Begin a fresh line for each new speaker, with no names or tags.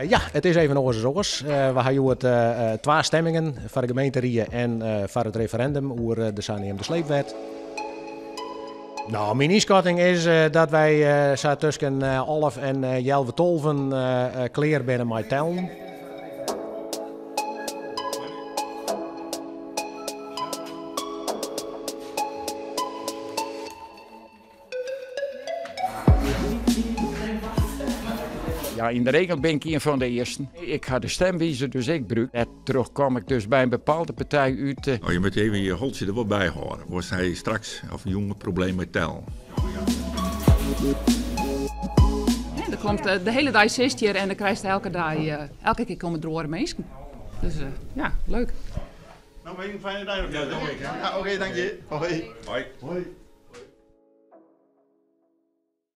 Ja, it is even oars as oars. We ha hjoed twa stemmingen foar de gemeenterie en foar it referindum oer de saneamde sleepwet. No, myn ynskatting is dat wy sa tusken alf en healwei tolven klear binne mei tellen.
Ja, yn de regel bin ik ien fan de earsten. Ik ha de stemwizer dus ek brûkt. Dêrtroch kom ik dus by in bepaalde partij út.
Oh, je moatte even je holtsje der wol by hâlde, oars ha je straks of jûn in probleem mei tellen.
Der komt de hiele dei sitst hjir en dan krijst elke dei, elke kear komme der oare minsken. Dus ja, leuk.
No, even in fijne dei nog. Ja, oké, dank je. Hoi.
Hoi.